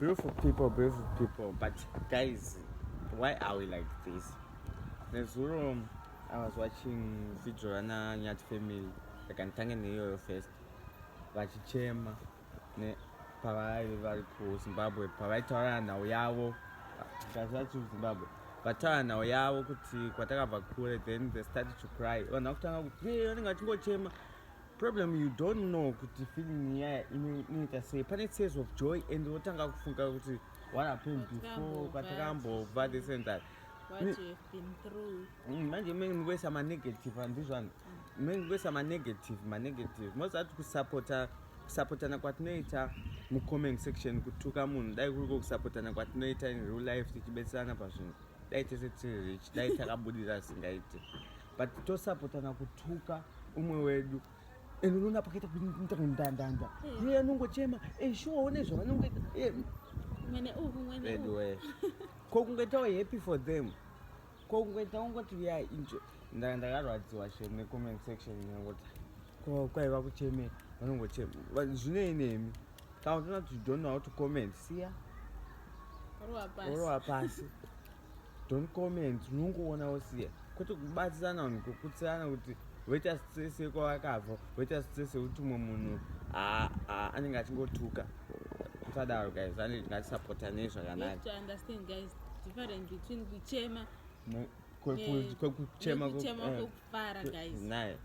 Beautiful people, beautiful people. But guys, why are we like this? Nezuro, I was watching video rana Nyati family. Rega nditange neiyoyo first. Vachichema ne pavaive vari kuZimbabwe pavaitaura nhau yavo. Guys, vari kuZimbabwe. Vataura nhau yavo kuti kwatakabva kure then they started to cry. Vanhu vakutanga kuti hey, vanenge vachingochema. Problem you don't know kuti feeling iya inoita sei. Pane tears of joy and wotanga kufunga kuti what happened before, kwatakambobva, this and that. What you have been through. Manje menge mukuisa manegative handizvo menge mukuisa manegative manegative mozati kusapota kusapotana kwatinoita mucomment section kutuka munhu dai kuriko kusapotana kwatinoita in real life tichibetserana pazvinhu dai tese tiri rich dai takabudira zvisingaite but tosapotana kutuka umwe wedu and unoona pakaita kuita kundandanda iye anongochema sure one zvavanongoita anyway ko kungoitawo happy for them ko kungoita ungoti we are enjoy ndakarwadziwa shem necomment section ngoti ko kwaiva kucheme vanongochema zvinei nemi kana utoona kuti you don't know how to comment siya Rova pasi don't comment unongoona wosiya kwete kubatsirana vanhu kukutsirana kuti voita stress yekwavakabva voita stress yekuti umwe munhu anenge achingotuka kusadaro guys ane ngatisapotanei zvakanaka to understand guys difference between kuchema kwekuchema kwekufara guys naye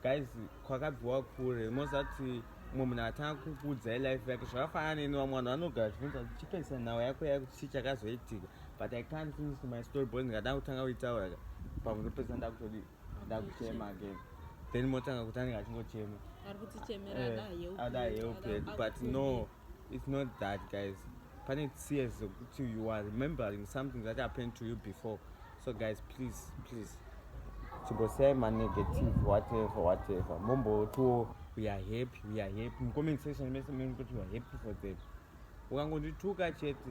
guys kwakabviwa kure mozati mumwe munhu atanga kukuudzai life yake zvakafanana neni vamwe vanhu vanogara chibvunza kuti chipedzisa nhau yako yakuti chii chakazoitika but I can't finish my story because ndikada kutanga kuitaura pamwe ndopedzisa ndakutodi ndakuchema again then motanga kuti anenge achingochema ari kutichemera ada help yedu but no it's not that guys pane tears zekuti you are remembering something that happened to you before so guys please please chimbosiyai manegative whatever whatever mombotiwo we are happy we are happy mucomment section mese mengoti we are happy for them ukangondituka chete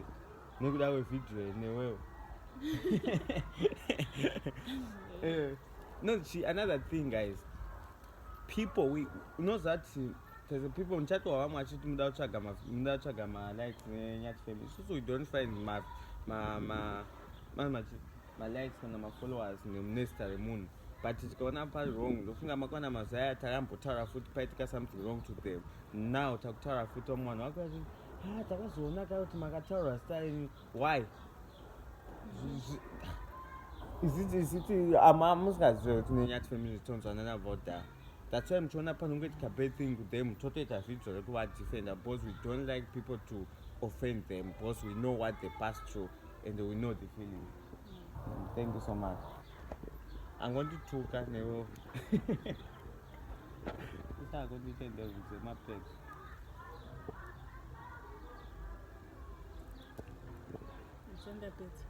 nekuda kwevideo newewo no another thing guys people we unozati there's a people muchatowa vamwe achiti muda kutsvaga malikes neNyati family isusu we don't find malikes kana mafollowers nezita remunhu but tikaona pari wrong ndofunga makaona mazuva aya takambotaura futi paitika something wrong to them now takutaura futi vamwe vanhu vakuati ha takazoona ka kuti makataura style why isiti musingazive kuti neNyati family tonzwanana about that that's why muchiona panongoitika bad thing to them totoita video rekuvadefenda because we don't like people to offend them because we know what they pass through and we know the feeling. Thank you so much angondituka newo isako ndiite ndebvu dzemapepa. Zvandapedza.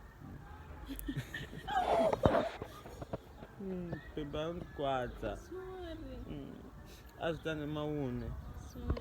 Pepa andikwadza. Sorry. Azvita nemaune. Sorry.